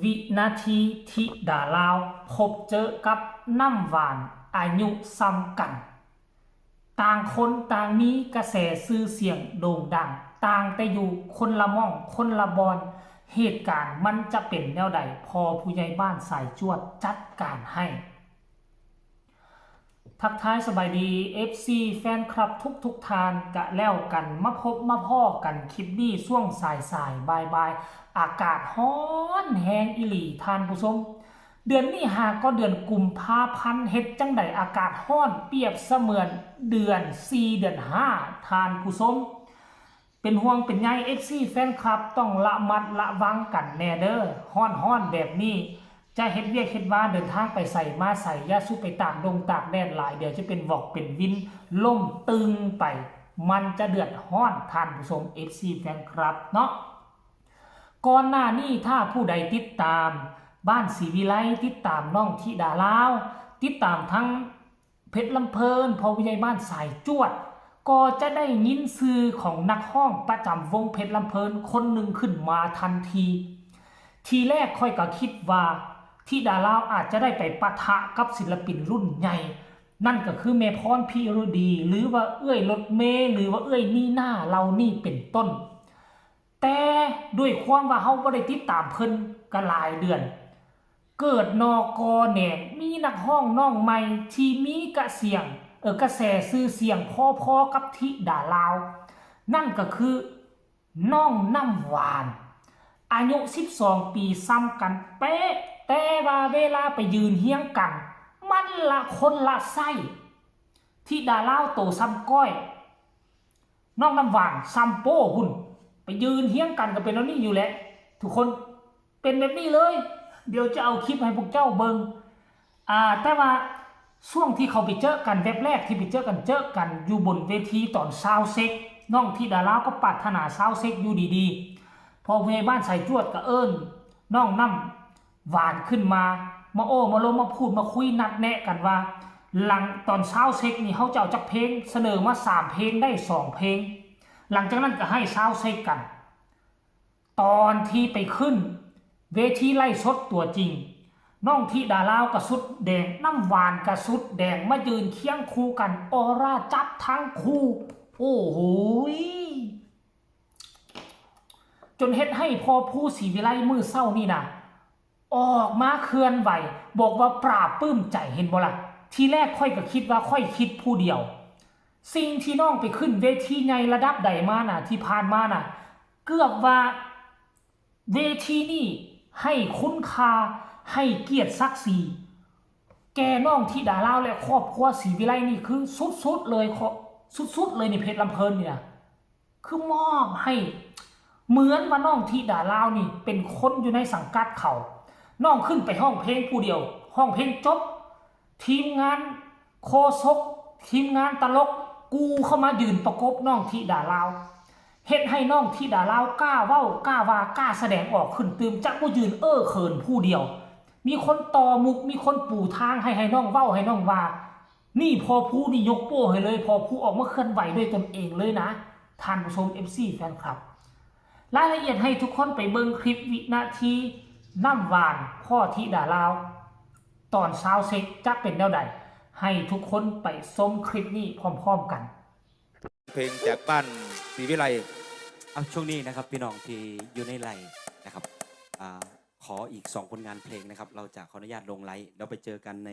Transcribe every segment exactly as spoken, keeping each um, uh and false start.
วินาทีธิดาลาวพบเจอกับน้ำหวานอายุส่ำกัน ต่างคนต่างมีกระแสชื่อเสียงโด่งดัง ต่างแต่อยู่คนละหม่องคนละบ่อน เหตุการณ์มันจะเป็นแนวใด พ่อผู้ใหญ่บ้านสายจวดจัดการให้ ทักทายสบายดี เอฟซี แฟนคลับทุกๆท่านกะแล้วกัน มาพบมาพ้อกันคลิปนี้ช่วงสายๆบ่ายๆ อากาศฮ้อนแฮงอีหลีท่านผู้ชม เดือนนี้หากก็เดือนกุมภาพันธ์ เฮ็ดจั่งใดอากาศฮ้อนเปรียบเสมือนเดือนสี่ เดือนห้า ท่านผู้ชม เป็นห่วงเป็นใย เอฟซี แฟนคลับต้องระมัดระวังกันแน่เด้อ ฮ้อนๆแบบนี้ จะเฮ็ดเวียกเฮ็ดงานเดินทางไปไสมาไส อย่าสู่ไปตากดงตากแดดหลาย เดี๋ยวจะเป็นหวอกเป็นวิน ล้มตึงไป มันจะเดือดร้อนท่านผู้ชม เอฟซี แฟนคลับเนาะ ก่อนหน้านี้ถ้าผู้ใดติดตามบ้านศรีวิไล ติดตามน้องธิดาลาว ติดตามทั้งเพชรลำเพลิน พ่อผู้ใหญ่บ้านสายจวด ก็จะได้ยินชื่อของนักฮ้องประจำวงเพชรลำเพลินคนหนึ่งขึ้นมาทันที ทีแรกข้อยก็คิดว่าธิดาลาวอาจจะได้ไปปะทะกับศิลปินรุ่นใหญ่ นั่นก็คือแม่พรพิรดี หรือว่าเอื้อยรถเมล์ หรือว่าเอื้อยนีน่า เหล่านี้เป็นต้น แต่ด้วยความว่าเฮาบ่ได้ติดตามเพิ่นก็หลายเดือน เกิดนอกอแหนง มีนักฮ้องน้องใหม่ที่มีกระเสียง เอ่อ กระแสชื่อเสียงพอๆกับธิดาลาว นั่นก็คือน้องน้ำหวาน อายุสิบสองปีส่ำกันเป๊ะ แต่ว่าเวลาไปยืนเฮียงกัน มันละคนละไซส์ ธิดาลาวโตส่ำก้อย น้องน้ำหวานส่ำโป้พุ้น ไปยืนเฮียงกันก็เป็นแนวนี้อยู่แหละ ทุกคน เป็นแบบนี้เลย เดี๋ยวจะเอาคลิปให้พวกเจ้าเบิ่ง อ่า แต่ว่าช่วงที่เขาไปเจอกัน แว็บแรกที่ไปเจอกัน เจอกันอยู่บนเวทีตอนซาวด์เช็ค น้องธิดาลาวก็ปรารถนาซาวด์เช็คอยู่ดีๆ พ่อผู้ใหญ่บ้านสายจวดก็เอิ้นน้องน้ำหวานขึ้นมา มาโอ้มาโลมาพูดมาคุยนัดแนะกันว่า หลังตอนซาวด์เช็คนี่เฮาจะเอาจักเพลง เสนอมาสามเพลง ได้สองเพลง หลังจากนั้นก็ให้ซาวด์เช็คกัน ตอนที่ไปขึ้นเวทีไลฟ์สดตัวจริง น้องธิดาลาวก็สุดแดง น้ำหวานก็สุดแดง มายืนเคียงคู่กัน ออร่าจับทั้งคู่ โอ้โหย จนเฮ็ดให้พ่อผู้ศรีวิไลมื้อเช้านี่นะ ออกมาเคลื่อนไหว บอกว่าปลาบปลื้มใจ เห็นบ่ล่ะ ทีแรกข้อยก็คิดว่าข้อยคิดผู้เดียว สิ่งที่น้องไปขึ้นเวทีใหญ่ระดับใดมาน่ะ ที่ผ่านมาน่ะ เกือบว่าเวทีนี่ให้คุณค่า ให้เกียรติศักดิ์ศรี แก่น้องธิดาลาวและครอบครัวศรีวิไลนี่คือสุดๆเลย ขอ-, สุดๆเลยนี่ เพชรลำเพลินนี่นะ คือมอบให้ เหมือนว่าน้องธิดาลาวนี่เป็นคนอยู่ในสังกัดเขา น้องขึ้นไปฮ้องเพลงผู้เดียว ฮ้องเพลงจบ ทีมงานโฆษก ทีมงานตลก กูเข้ามายืนประกบน้องธิดาลาว เฮ็ดให้น้องธิดาลาวกล้าเว้า กล้าว่า กล้าแสดงออกขึ้นตื่ม จะบ่ยืนเอ้อเขินผู้เดียว มีคนต่อมุก มีคนปูทางให้ ให้น้องเว้า ให้น้องว่า นี่พ่อผู้นี่ยกโป้ให้เลย พ่อผู้ออกมาเคลื่อนไหวด้วยตนเองเลยนะ ท่านผู้ชม เอฟซี แฟนคลับ รายละเอียดให้ทุกคนไปเบิ่งคลิปวินาทีน้ำหวานพ้อธิดาลาว ตอนซาวด์เช็คจะเป็นแนวใด ให้ทุกคนไปชมคลิปนี้พร้อมๆกัน เพลงจากบ้านศรีวิไล เอาช่วงนี้นะครับพี่น้องที่อยู่ในไลน์นะครับ อ่า ขออีกสองผลงานเพลงนะครับ เราจะขออนุญาตลงไลน์ แล้วไปเจอกันใน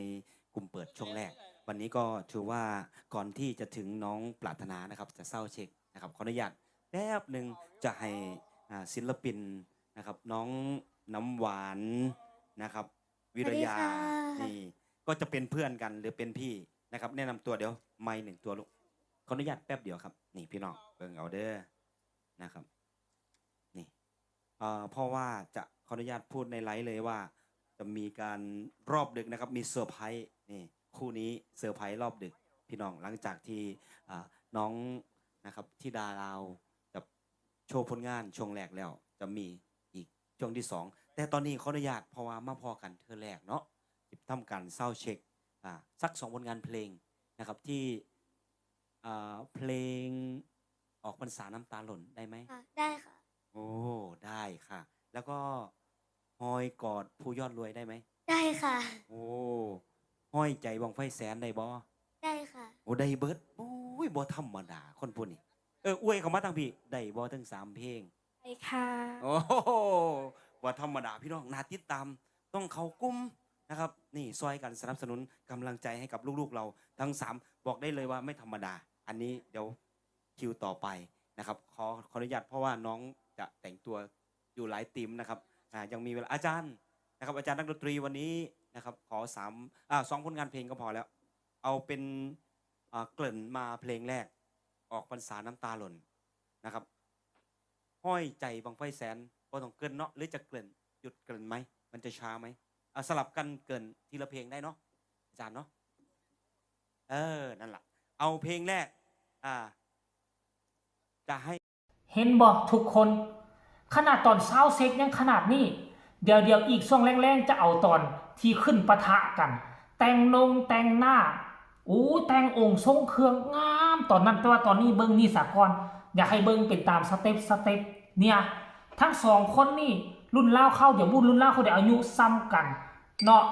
กลุ่มเปิดช่วงแรก วันนี้ก็ถือว่าก่อนที่จะถึงน้องปรารถนานะครับ จะซาวด์เช็คนะครับ ขออนุญาตแป๊บหนึ่ง จะให้ อ่า ศิลปินนะครับ น้องน้ำหวานนะครับ วิริยา สวัสดีค่ะ นี่ก็จะเป็นเพื่อนกันหรือเป็นพี่นะครับ แนะนำตัว เดี๋ยวไมค์หนึ่งตัวลูก ขออนุญาตแป๊บเดียวครับ นี่พี่น้องเบิ่งเอาเด้อนะครับ นี่ เอ่อ เพราะว่าจะขออนุญาตพูดในไลฟ์เลยว่า จะมีการรอบดึกนะครับ มีเซอร์ไพรส์ นี่ คู่นี้เซอร์ไพรส์รอบดึก พี่น้อง หลังจากที่ อ่า น้องนะครับ ธิดาลาวจะโชว์ผลงานช่วงแรกแล้ว จะมีอีกช่วงที่สอง แต่ตอนนี้ขออนุญาต เพราะว่ามาพ้อกันเทื่อแรกเนาะ สิทำการซาวด์เช็ค อ่า สักสองผลงานเพลงนะครับ ที่ อ่า เพลงออกพรรษาน้ำตาหล่นได้ไหม ค่ะได้ค่ะ โอ้ ได้ค่ะ แล้วก็ ฮอยกอดผู้ยอดรวยได้ไหม ได้ค่ะ โอ้ ฮอยใจบั้งไฟแสนได้บ่ ได้ค่ะ โอ้ ได้เบิด โอ้ย บ่ธรรมดา คนผู้นี้ เออ อวยเข้ามาทางพี่ ได้บ่ทั้งสามเพลง ไปค่ะ โอ้โห บ่ธรรมดาพี่น้อง น่าติดตาม ต้องเข้ากลุ่มนะครับ นี่ซอยกันสนับสนุนกำลังใจให้กับลูกๆเราทั้งสาม บอกได้เลยว่าไม่ธรรมดา อันนี้เดี๋ยวคิวต่อไปนะครับ ขอขออนุญาต เพราะว่าน้องจะแต่งตัวอยู่หลายทีมนะครับ อ่า ยังมีเวลา อาจารย์นะครับ อาจารย์นักดนตรีวันนี้นะครับ ขอสาม อ่า สองผลงานเพลงก็พอแล้ว เอาเป็น อ่า เกริ่นมาเพลงแรก ออกพรรษาน้ำตาหล่นนะครับ ฮอยใจบั้งไฟแสน บ่ต้องเกริ่นเนาะ หรือจะเกริ่น หยุดเกริ่นไหม มันจะช้าไหม อ่ะ สลับกันเกริ่นทีละเพลงได้เนาะ อาจารย์เนาะ เออ นั่นล่ะ เอาเพลงแรก อ่า จะให้ เห็นบ่ทุกคน ขนาดตอนซาวเช็คยังขนาดนี้ เดี๋ยวเดี๋ยวอีกช่วงแรงๆจะเอาตอนที่ขึ้นปะทะกัน แต่งนงแต่งหน้า อู้ แต่งองค์ทรงเครื่องงามตอนนั้น แต่ว่าตอนนี้เบิ่งนี่สะก่อน อยากให้เบิ่งเป็นตามสเต็ปสเต็ปเนี่ย ทั้งสองคนนี่รุ่นราวคราวเดียว บุญรุ่นราวคราวเดียว อายุซ้ำกันเนาะ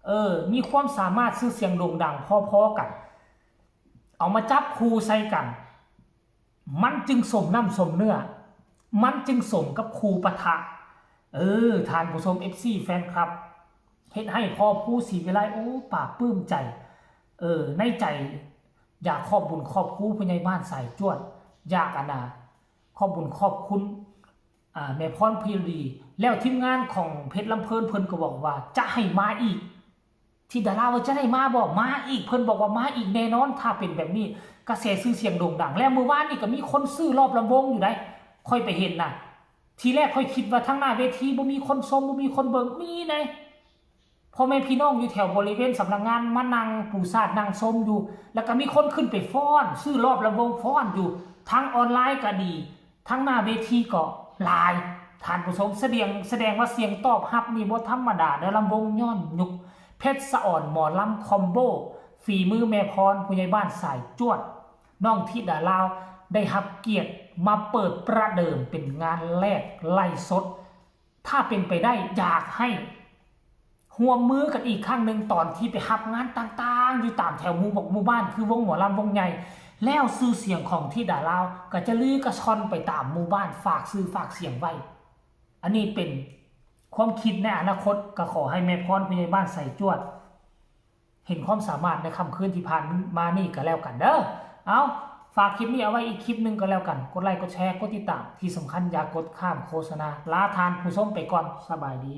เออ มีความสามารถ ชื่อเสียงโด่งดังพอๆกัน เอามาจับคู่ใส่กัน มันจึงสมน้ำสมเนื้อ มันจึงสมกับคู่ปะทะ เออ ท่านผู้ชม เอฟซี แฟนคลับ เฮ็ดให้พ่อภูศรีวิไล โอ้ ปลาบปลื้มใจ เออ ในใจ อยากขอบบุญขอบคุณผู้ใหญ่บ้านสายจวด อยากอันน่ะ ขอบบุญขอบคุณ อ่า แม่พรพิรดี แล้วทีมงานของเพชรลำเพลินเพิ่นก็บอกว่าจะให้มาอีก ธิดาลาวว่าจะได้มาบ่ มาอีก เพิ่นบอกว่ามาอีกแน่นอน ถ้าเป็นแบบนี้ กระแสชื่อเสียงโด่งดัง แล้วมื้อวานนี่ก็มีคนซื้อรอบลำวงอยู่ได้ ค่อยไปเห็นน่ะ ทีแรกค่อยคิดว่าทางหน้าเวทีบ่มีคนชม บ่มีคนเบิ่ง มีได๋ พ่อแม่พี่น้องอยู่แถวบริเวณสำนักงานมานั่งปูซาดนั่งชมอยู่ แล้วก็มีคนขึ้นไปฟ้อน ซื้อรอบลำวงฟ้อนอยู่ ทางออนไลน์ก็ดี ทางหน้าเวทีก็หลาย ท่านผู้ชม แสดง แสดงว่าเสียงตอบรับนี่บ่ธรรมดาเด้อ ลำวงย้อนยุค เพชรสะออนหมอลำคอมโบ ฝีมือแม่พร ผู้ใหญ่บ้านสายจวด น้องธิดาลาว ได้รับเกียรติมาเปิดประเดิมเป็นงานแรกไลฟ์สด ถ้าเป็นไปได้อยากให้ร่วมมือกันอีกครั้งหนึ่ง ตอนที่ไปรับงานต่างๆ อยู่ตามแถวหมู่บอกหมู่บ้าน คือวงหมอลำวงใหญ่ แล้วชื่อเสียงของธิดาลาวก็จะลือกระช่อนไปตามหมู่บ้าน ฝากชื่อฝากเสียงไว้ อันนี้เป็นความคิดในอนาคต ก็ขอให้แม่พร ผู้ใหญ่บ้านสายจวด เห็นความสามารถในค่ำคืนที่ผ่านมานี่ก็แล้วกันเด้อ เอา ฝากคลิปนี้เอาไว้อีกคลิปหนึ่งก็แล้วกัน กดไลค์ กดแชร์ กดติดตาม ที่สำคัญอย่ากดข้ามโฆษณา ลาท่านผู้ชมไปก่อน สบายดี